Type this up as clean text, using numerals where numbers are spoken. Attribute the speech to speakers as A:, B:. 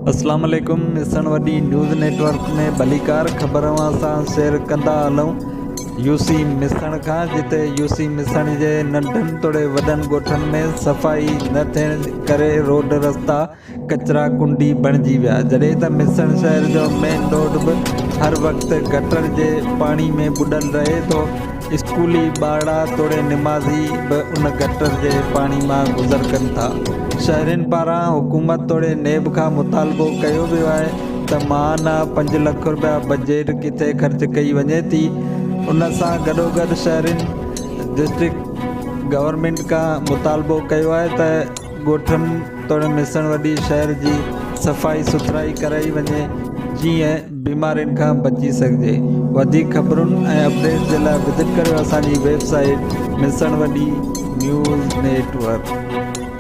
A: اسلام عليڪم مسڻ وڏي نيوز نيٽ ورڪ ۾ ڀليڪار خبر اوهان سان شيئر ڪندا هلون يو سي مسڻ کان جتي يو سي مسڻ جي ننڍن توڙي وڏن ڳوٺن ۾ صفائي نه ٿيڻ ڪري روڊ رستا ڪچرا ڪنڊي بڻجي ويا جڏهن ته مسڻ شهر جو مين روڊ به هر وقت گٽر جي پاڻي ۾ ٻڏل رهي ٿو اسڪولي ٻارڙا توڙي نمازي به ان گٽر جي پاڻي مان گذر ڪن ٿا شهرين پاران حڪومت توڙي نيب کان مطالبو ڪيو ويو آهي ته ماهانه پنج لک رپيا بجيٽ ڪٿي خرچ ڪئي وڃي ٿي ان سان گڏوگڏ شهرين ڊسٽرڪٽ گورنمينٽ کان مطالبو ڪيو آهي ته ڳوٺن توڙي مسڻ وڏي شهر جي صفائي سٿرائي ڪرائي وڃي جيئن بيمارين کان بچي سگهجي وڌيڪ خبرن ۽ اپڊيٽس جي لاء وزٽ ڪريو اسان جي ويب سائيٽ مسڻ وڏي نيوز نيٽ ورڪ.